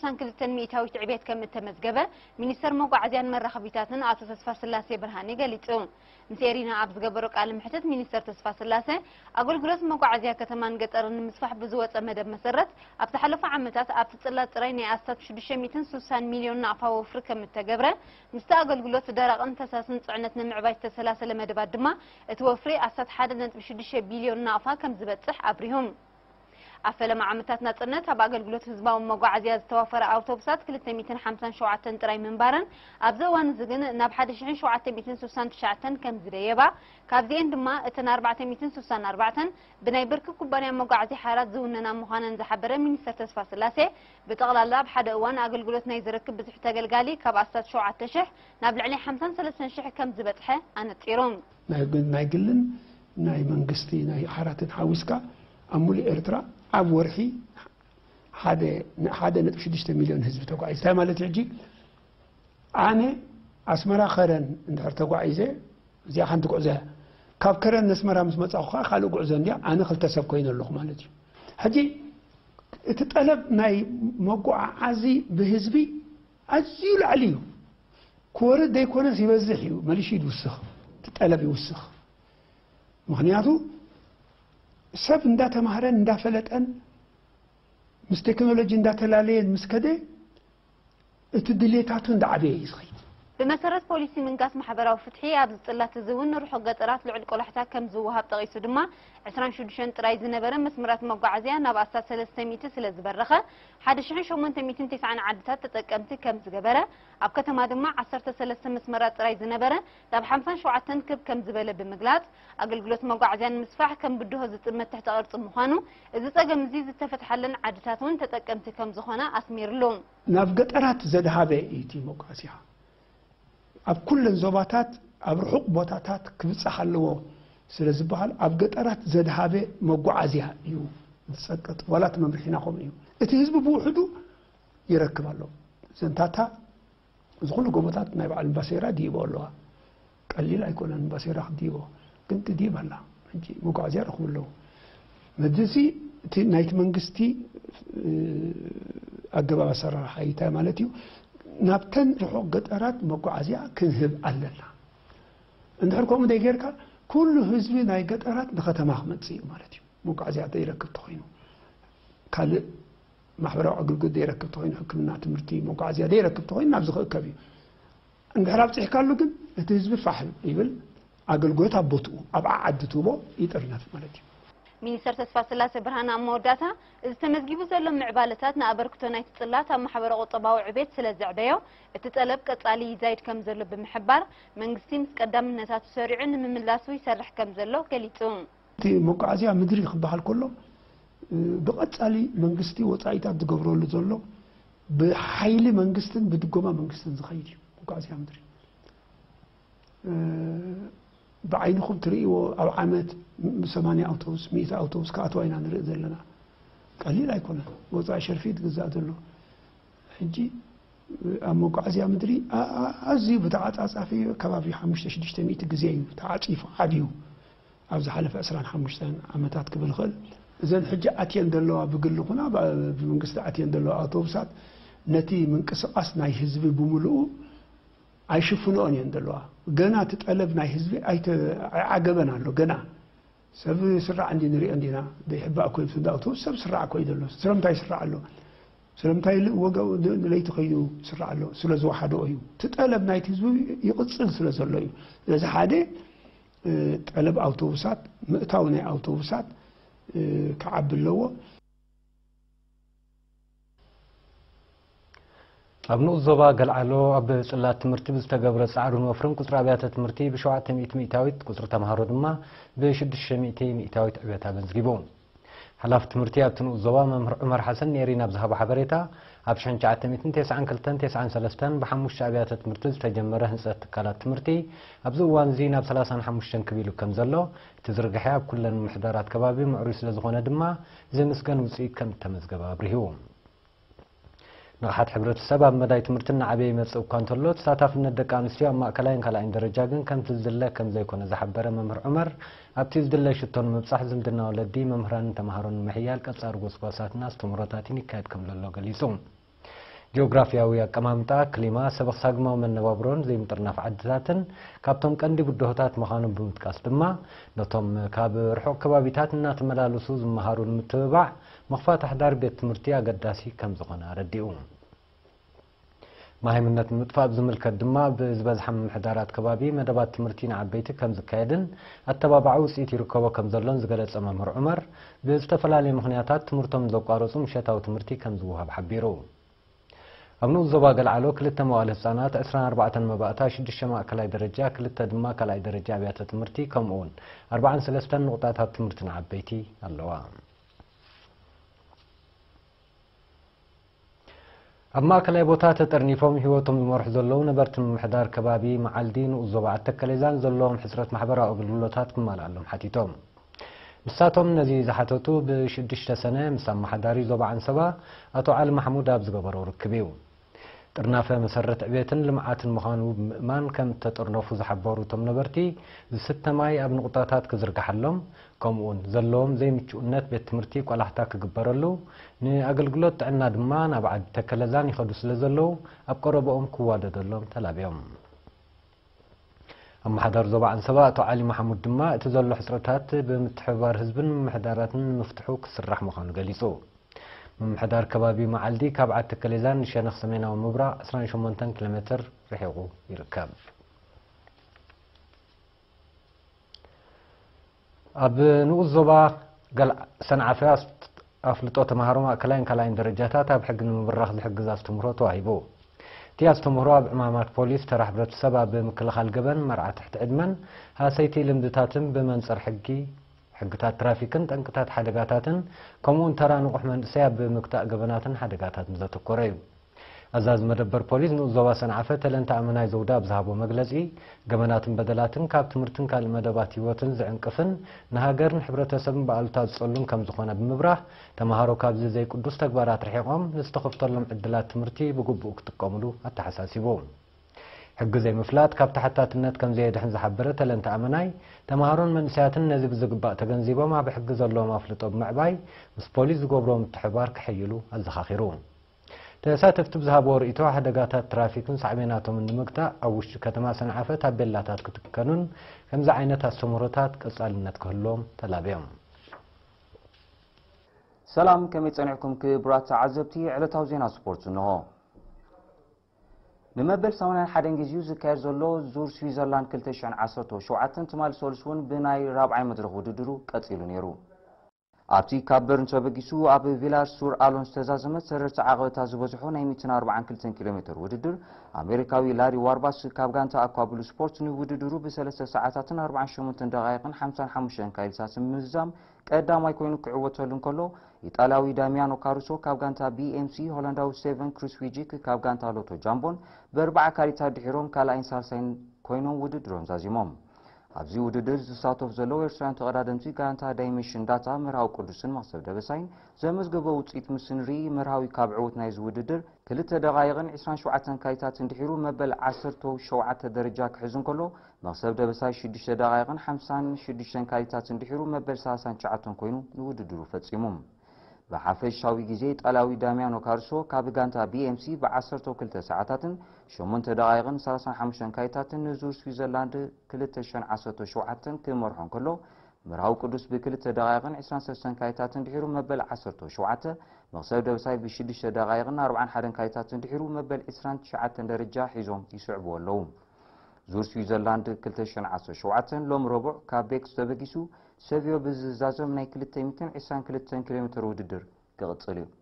ሳን ክልተን ሚእታዊት ዕቤት ከም እተመዝገበ ሚኒስተር መጓዓዝያን መራኸቢታትን ኣቶ ተስፋ ስላሴ ብርሃኔ ገሊጹ። ምስ ኤሪና ኣብ ዝገበሮ ቃለ መሕትት ሚኒስተር ተስፋ ስላሴ፣ ኣገልግሎት መጓዓዝያ ከተማን ገጠርን ንምስፋሕ ብዝወጸ መደብ መሰረት፣ ኣብ ዝሓለፉ ዓመታት ኣብቲ ጽላት ጥራይ ናይ ኣስታት ሽዱሽተ ሚእትን ሱሳን ሚልዮን ናቕፋ ወፍሪ ከም እተገብረ፣ ምስቲ ኣገልግሎት ደረቕን ፈሳስን ጽዕነት ንምዕባይ ዝተሰላሰለ መደባት ድማ፣ እቲ ወፍሪ ኣስታት ሓደ ነጥቢ ሽዱሽተ ቢልዮን ናቕፋ ከም ዝበጽሕ ኣብሪሁ። ኣብ ፈለማ ዓመታት ናጽነት ኣብ ኣገልግሎት ህዝባዊ መጓዓዝያ ዝተዋፈረ ኣውቶቡሳት ክልተ ሚእትን ሓምሳን ሸውዓተን ጥራይ ምንባረን፣ ኣብዚ እዋን እዚ ግን ናብ ሓደ ሽሕን ሸውዓተ ሚእትን ሱሳን ትሽዓተን ከም ዝደየባ፣ ካብዚኤን ድማ እተን ኣርባዕተ ሚእትን ሱሳን ኣርባዕተን ብናይ ብርኪ ኩባንያ መጓዓዝያ ሓራት ዝውነና ምዃነን ዝሓበረ ሚኒስተር ተስፋ ስላሴ፣ ብጠቕላላ ኣብ ሓደ እዋን ኣገልግሎት ናይ ዝረክብ ብዝሒ ተገልጋሊ ካብ ኣስታት ሸውዓተ ሽሕ ናብ ልዕሊ ሓምሳን ሰለስተን ሽሕ ከም ዝበጽሐ ኣነጺሩ። ናይ ግን ናይ ግልን ናይ መንግስቲ ናይ ሓራትን ሓዊስካ ኣብ ሙሉእ ኤርትራ ኣብ ወርሒ ሓደ ሓደ ነጥቢ ሽዱሽተ ሚልዮን ህዝቢ ተጓዒዙ። እንታይ ማለት እዩ? ሕጂ ኣነ ኣስመራ ከረን እንድሕር ተጓዒዘ፣ እዚኣ ሓንቲ ጉዕዞ እያ። ካብ ከረን ነስመራ ምስ መጻኹ ከዓ ካልእ ጉዕዞ እንድያ፣ ኣነ ክልተ ሰብ ኮይነ ኣለኹ ማለት እዩ። ሕጂ እቲ ጠለብ ናይ መጓዓዓዚ ብህዝቢ ኣዝዩ ላዕሊ እዩ። ክወርድ ዘይኮነስ ይበዝሕ እዩ፣ መሊሹ ይውስኽ፣ እቲ ጠለብ ይውስኽ። ምኽንያቱ ሰብ እንዳተማህረን እንዳፈለጠን ምስ ቴክኖሎጂ እንዳተላለየን ምስ ከደ እቲ ድሌታቱ እንዳዓበየ እዩ ዝኸይድ። ብመሰረት ፖሊሲ ምንጋስ ማሕበራዊ ፍትሒ፣ ኣብዚ ጽላት እዚ እውን ንርሑቕ ገጠራት ልዑል ቆላሕታ ከም ዝወሃብ ጠቒሱ ድማ፣ ዕስራን ሽዱሽተን ጥራይ ዝነበረ መስመራት መጓዓዝያ ናብ ኣስታት ሰለስተ ሚእቲ ስለ ዝበረኸ፣ ሓደ ሽሕን ሸሞንተ ሚእትን ተስዓን ዓድታት ተጠቀምቲ ከም ዝገበረ፣ ኣብ ከተማ ድማ ዓሰርተ ሰለስተ መስመራት ጥራይ ዝነበረ ናብ ሓምሳን ሸውዓተን ክብ ከም ዝበለ ብምግላጽ፣ ኣገልግሎት መጓዓዝያ ንምስፋሕ ከም ብድሆ ዝጥመት ትሕተ ቅርጺ ምዃኑ፣ እዚ ጸገም እዚ ዝተፈትሓለን ዓድታት እውን ተጠቀምቲ ከም ዝኾና ኣስሚርሉ። ናብ ገጠራት ዘድሃበ እዩ እቲ መጓዓዝያ። ኣብ ኩለን ዞባታት ኣብ ርሑቕ ቦታታት ክብጻሕ ኣለዎ ስለ ዝበሃል፣ ኣብ ገጠራት ዘድሃበ መጓዓዝያ እዩ ዝጸቅጥ። ዋላ እቲ መምርሒና ከምኡ እዩ። እቲ ህዝቢ ብውሕዱ ይረክብ ኣሎ። ዘንታታ እዚ ኩሉ ጎቦታት ናይ በዓል እምባሴራ ድይቦ ኣለዋ። ቀሊል ኣይኮነን እምባሴራ ክትድይቦ፣ ግን ትድይብ ኣላ። ሕጂ መጓዓዝያ ረኽቡ ኣለዉ። መድዚ እቲ ናይቲ መንግስቲ፣ እ፣ ኣገባብ ኣሰራርሓ እዩ። እንታይ ማለት እዩ? ናብተን ርሑቕ ገጠራት መጓዓዝያ ክንህብ ኣለና። እንድሕር ከምኡ ደይ ጌርካ፣ ኩሉ ህዝቢ ናይ ገጠራት ንከተማ ክመጽእ እዩ ማለት እዩ። መጓዓዝያ ዘይረክብ ተኾይኑ፣ ካልእ ማሕበራዊ ኣገልግሎት ዘይረክብ ተኾይኑ፣ ሕክምና፣ ትምህርቲ፣ መጓዓዝያ ዘይረክብ ተኾይኑ፣ ናብዚ ክእከብ እዩ። እንድሕር ኣብጺሕካሉ ግን፣ እቲ ህዝቢ ፋሕ ይብል፣ ኣገልግሎት ኣብ ቦትኡ፣ ኣብ ዓዓዲ ትህቦ ይጥርነፍ ማለት እዩ። ሚኒስተር ተስፋ ስላሴ ብርሃነ ኣብ መወዳእታ፣ እዚ ተመዝጊቡ ዘሎ ምዕባለታት ንኣበርክቶ ናይቲ ጽላት ኣብ ማሕበረ ቁጠባዊ ዕቤት ስለ ዘዕበዮ፣ እቲ ጠለብ ቀጻሊ ይዛይድ ከም ዘሎ ብምሕባር፣ መንግስቲ ምስ ቀዳምነታቱ ሰሪዑ ንምምላሱ ይሰርሕ ከም ዘሎ ገሊጹ። እቲ መጓዓዝያ ምድሪ ክበሃል ከሎ፣ እ፣ ብቐጻሊ መንግስቲ ወጻኢታት ዝገብረሉ ዘሎ ብሓይሊ መንግስትን ብድጎማ መንግስትን ዝኸይድ እዩ። መጓዓዝያ ምድሪ፣ እ፣ ብዓይንኹም ትርእይዎ፣ ኣብ ዓመት ም-፣ ሰማንያ ኣውቶቡስ፣ ሚእቲ ኣውቶቡስ ክኣትዋ ኢና ንርኢ ዘለና። ቀሊል ኣይኮነን። ወጻኢ ሸርፊ ዝግዛእ ዘሎ። ሕጂ ኣብ መጓዓዝያ ምድሪ ኣ-፣ ኣ-፣ ኣዝዩ ብተዓጻጻፊ ከባቢ ሓሙሽተ ሽዱሽተ ሚእቲ ግዜ እዩ ተዓጺፉ ዓብዩ። ኣብ ዝሓለፈ ዕስራን ሓሙሽተን ዓመታት ክብል ይኽእል። እዘን ሕጂ ኣትየን ዘለዋ ብግሊ ኩና ብ-፣ ብመንግስቲ ኣትየን ዘለዋ ኣውቶቡሳት ነቲ ምንቅስቓስ ናይ ህዝቢ ብምልኡ ኣይሽፍንኦን እየን ዘለዋ። ገና እቲ ጠለብ ናይ ህዝቢ ኣይተ-፣ ኣይዓገበን ኣሎ። ገና ሰብ ስራዕ እንዲ ንሪኦ እንዲና፣ ዘይሕባእ ኮይኑ እንዳ ኣውቶቡስ ሰብ ስራዕ እኮ እዩ ዘሎ። ስለምንታይ ይስራዕ ኣሎ? ስለምንታይ ል-፣ ወገ-፣ ን-፣ ንለይቲ ከይዱ ይስራዕ ኣሎ? ስለ ዝወሓዶ እዩ። እቲ ጠለብ ናይቲ ህዝቢ ይቕጽል ስለ ዘሎ እዩ። ስለዚ ሓደ፣ እ፣ ጠለብ ኣውቶቡሳት፣ ምእታው ናይ ኣውቶቡሳት፣ እ፣ ክዓቢ ኣለዎ። ኣብ ንኡስ ዞባ ገልዓሎ ኣብ ጽላት ትምህርቲ ብዝተገብረ ጻዕርን ወፍርን ቁጽሪ ኣብያተ ትምህርቲ ብሸውዓተ ሚእቲ ሚእታዊት፣ ቁጽሪ ተምሃሮ ድማ ብሽዱሽተ ሚእቲ ሚእታዊት ዕብየት ኣመዝጊቡ። ሓላፊ ትምህርቲ ኣብቲ ንኡስ ዞባ መምህር ዑመር ሓሰን ኔሪ ናብ ዝሃቦ ሓበሬታ፣ ኣብ ሽሕን ትሽዓተ ሚእትን ተስዓን ክልተን ተስዓን ሰለስተን ብሓሙሽተ ኣብያተ ትምህርቲ ዝተጀመረ ህንጸት ትካላት ትምህርቲ ኣብዚ እዋን እዚ ናብ ሰላሳን ሓሙሽተን ክብ ኢሉ ከም ዘሎ፣ እቲ ዝርግሐ ኣብ ኩለን ምምሕዳራት ከባቢ ምዕሩይ ስለ ዝኾነ ድማ ዝምስገን ውጽኢት ከም እተመዝገበ ኣብሪሁ። ንቕሓት ሕብረተሰብ ኣብ መዳይ ትምህርቲ እናዓበየ ይመጽእ እኳ እንተሎ፣ ተሳታፍነት ደቂ ኣንስትዮ ኣብ ማእከላይን ካልኣይን ደረጃ ግን ከምቲ ዝድለ ከም ዘይኮነ ዝሓበረ መምህር ዑመር፣ ኣብቲ ዝድለ ሽቶ ንምብጻሕ ዝምድና ወለዲ፣ መምህራንን ተምሃሮን ንምሕያል ቀጻሪ ጎስጓሳትን ኣስተምህሮታትን ይካየድ ከም ዘሎ ገሊጹ። ጂኦግራፊያዊ ኣቀማምጣ፣ ክሊማ፣ ሰበኽሳግማዊ መነባብሮን ዘይምጥርናፍ ዓድታትን ካብቶም ቀንዲ ብድሆታት ምዃኖም ብምጥቃስ ድማ፣ ነቶም ካብ ርሑቕ ከባቢታት እናተመላለሱ ዝመሃሩ ንምትብባዕ፣ ምኽፋት ኣሕዳሪ ቤት ትምህርቲ ኣገዳሲ ከም ዝኾነ ኣረዲኡ። መሃይምነት ንምጥፋእ ብዝምልከት ድማ፣ ብዝበዝሓ ምምሕዳራት ከባቢ መደባት ትምህርቲ ንዓበይቲ ከም ዝካየድን ኣተባባዒ ውፅኢት ይርከቦ ከም ዘሎን ዝገለጸ መምህር ዑመር፣ ብዝተፈላለየ ምኽንያታት ትምህርቶም ዘቋረጹ ምሸታዊ ትምህርቲ ከም ዝወሃብ ሓቢሩ። ኣብ ንኡስ ዞባ ገልዓሎ ክልተ መዋእለ ህጻናት፣ ዕስራን ኣርባዕተን መባእታ ሽዱሽተ ማእከላይ ደረጃ፣ ክልተ ድማ ካልኣይ ደረጃ ኣብያተ ትምህርቲ፣ ከምኡ እውን ኣርባዓን ሰለስተን ንቑጣታት ትምህርቲ ንዓበይቲ ኣለዋ። ኣብ ማእከላይ ቦታ ተጠርኒፎም ህይወቶም ዝመርሑ ዘለዉ ነበርቲ ምምሕዳር ከባቢ መዓልዲ ንኡስ ዞባ ዓዲ ተከሌዛን ዘለዎም ሕጽረት ማሕበራዊ ኣገልግሎታት ክማልኣሎም ሓቲቶም። ንሳቶም ነዚ ዝሓተቱ ብሽዱሽተ ሰነ ምስ ኣመሓዳሪ ዞባ ዓንሰባ ኣቶ ዓሊ ማሕሙድ ኣብ ዝገበሮ ርክብ እዩ። ጥርናፈ መሰረት ዕቤትን ልምዓትን ምዃኑ ብምእማን ከም እተጠርነፉ ዝሓበሩ እቶም ነበርቲ፣ ዝስተ ማይ ኣብ ንቑጣታት ክዝርግሓሎም፣ ከምኡውን ዘለዎም ዘይምቹእነት ቤት ትምህርቲ ቆላሕታ ክግበረሉ፣ ንኣገልግሎት ጥዕና ድማ ናብ ዓዲ ተከለዛን ይኸዱ ስለ ዘለዉ፣ ኣብ ቀረባኦም ክዋደደሎም ተላብዮም። ኣመሓዳሪ ዞባ ዓንሰባ ኣቶ ዓሊ ማሕሙድ ድማ፣ እቲ ዘሎ ሕጽረታት ብምትሕብባር ህዝብን ምምሕዳራትን ንምፍትሑ ክስራሕ ምዃኑ ገሊጹ። ምምሕዳር ከባቢ መዓልዲ ካብ ዓዲ ከሌዛን ንሸነኽ ሰሜናዊ ምብራቕ ዕስራን ሸሞንተን ኪሎ ሜትር ርሒቑ ይርከብ። ኣብ ንኡስ ዞባ ገልዓ-፣ ሰንዓፈ ኣስ-፣ ኣፍልጦ ተምሃሮ ማእከላይን ካልኣይን ደረጃታት ኣብ ሕጊ ንምብራኽ ዝሕግዝ ኣስተምህሮ ተዋሂቡ። እቲ ኣስተምህሮ ኣብ ዕማማት ፖሊስ፣ ተራ ሕብረተሰብ ኣብ ምክልኻል ገበን፣ መርዓ ትሕቲ ዕድመን ሃሰይቲ ልምድታትን ብመንጽር ሕጊ፣ ሕግታት ትራፊክን ጠንቅታት ሓደጋታትን፣ ከምኡውን ተራ ንቑሕ መንእሰይ ኣብ ምግታእ ገበናትን ሓደጋታትን ዘተኮረ እዩ። ኣዛዚ መደበር ፖሊስ ንኡስ ዞባ ሰንዓፈ ተለንተ ኣመናይ ዘውዳ ኣብ ዝሃቦ መግለጺ፣ ገበናትን በደላትን ካብ ትምህርትን ካልእ መደባት ህይወትን ዝዕንቅፍን ንሃገርን ሕብረተሰብን ብኣሉታ ዝጸሉን ከም ዝኾነ ብምብራህ፣ ተምሃሮ ካብዚ ዘይቅዱስ ተግባራት ርሒቖም ንዝተኸፍተሎም ዕድላት ትምህርቲ ብግቡእ ክጥቀሙሉ ኣተሓሳሲቡ። ሕጊ ዘይምፍላጥ ካብ ተሓታትነት ከም ዘየድሕን ዝሓበረ ተለንተ ኣመናይ፣ ተምሃሮን መንእሰያትን ነዚ ብዝግባእ ተገንዚቦም ኣብ ሕጊ ዘለዎም ኣፍልጦ ብምዕባይ ምስ ፖሊስ ዝገብርዎ ምትሕብባር ከሐይሉ ኣዘኻኺሩ። ተሳተፍቲ ብዝሃብዎ ርእይቶ፣ ሓደጋታት ትራፊክን ሳዕቤናቶምን ንምግታእ ኣብ ውሽጢ ከተማ ሰንዓፈ ታቤላታት ክትከኑን ከምዚ ዓይነት ኣስተምህሮታት ቀጻልነት ክህልዎም ተላብዮም። ሰላም፣ ከመይ ጸኒሕኩም ክቡራት ተዓዘብቲ? ዕለታዊ ዜና ስፖርት እንሆ። ንመበል ሰማንያን ሓደን ግዜኡ ዝካየድ ዘሎ ዙር ስዊዘርላንድ ክልተ ሽሕን ዓሰርተ ሸውዓተን ትማሊ ሰሉስ እውን ብናይ ራብዓይ መድረኽ ውድድሩ ቀጺሉ ነይሩ። ኣብቲ ካብ በርን ተበጊሱ ኣብ ቪላር ሱር ኣሎን ዝተዛዘመ ተረርቲ ዓቐበታት ዝበዝሖ ናይ ሚእትን ኣርባዓን ክልተን ኪሎ ሜትር ውድድር፣ ኣሜሪካዊ ላሪ ዋርባስ ካብ ጋንታ ኣኳ ብሉ ስፖርት ንውድድሩ ብሰለስተ ሰዓታትን ኣርባዓን ሸሞንተን ደቓይቕን ሓምሳን ሓሙሽተን ካይልሳትን ምዝዛም ቀዳማይ ኮይኑ ክዕወተሉ እንከሎ፣ ኢጣልያዊ ዳሚያኖ ካሩሶ ካብ ጋንታ ቢ ኤም ሲ፣ ሆላንዳዊ ስቴቨን ክሩስዊጂክ ካብ ጋንታ ሎቶ ጃምቦን ብኣርባዓ ካሊታት ድሒሮም ካልኣይን ሳልሳይን ኮይኖም ውድድሮም ዛዚሞም። ኣብዚ ውድድር ዝሳተፉ ዘለዉ ኤርትራውያን ተቐዳደምቲ ጋንታ ዳይሜንሽን ዳታ፣ መርሃዊ ቅዱስን መኽሰብ ደበሳይን ዘመዝገቦ ውፅኢት ምስ ንርኢ፣ መርሃዊ ካብ ዕውት ናይዚ ውድድር ክልተ ደቓይቕን ዕስራን ሸውዓተን ካሊታትን ድሒሩ መበል ዓሰርተ ሸውዓተ ደረጃ ክሕዝ እንከሎ፣ መኽሰብ ደበሳይ ሽዱሽተ ደቓይቕን ሓምሳን ሽዱሽተን ካሊታትን ድሒሩ መበል ሰላሳን ትሽዓተን ኮይኑ ንውድድሩ ፈጺሙ። ብሓፈሻዊ ግዜ፣ ኢጣልያዊ ዳሚያኖ ካርሶ ካብ ጋንታ ቢ ኤም ሲ ብዓሰርተ ክልተ ሰዓታትን ሸሞንተ ደቓይቕን ሰላሳን ሓሙሽተን ካሊታትን ንዙር ስዊዘርላንድ ክልተ ሽሕን ዓሰርተ ሸውዓተን ክመርሖ እንከሎ፣ መርሃዊ ቅዱስ ብክልተ ደቓይቕን ዕስራን ሰለስተን ካሊታትን ድሒሩ መበል ዓሰርተ ሸውዓተ፣ መኽሰብ ደበሳይ ብሽዱሽተ ደቓይቕን ኣርባዓን ሓደን ካሊታትን ድሒሩ መበል ዕስራን ትሽዓተን ደረጃ ሒዞም ይስዕብዎ ኣለዉ። ዙር ስዊዘርላንድ ክልተ ሽሕን ዓሰርተ ሸውዓተን ሎም ረቡዕ ካብ ቤክስ ተበጊሱ፣ ሰቪዮ ብዝዛዘም ናይ ክልተ ሚእትን ዕስራን ክልተን ኪሎ ሜትር ውድድር ክቕጽል እዩ።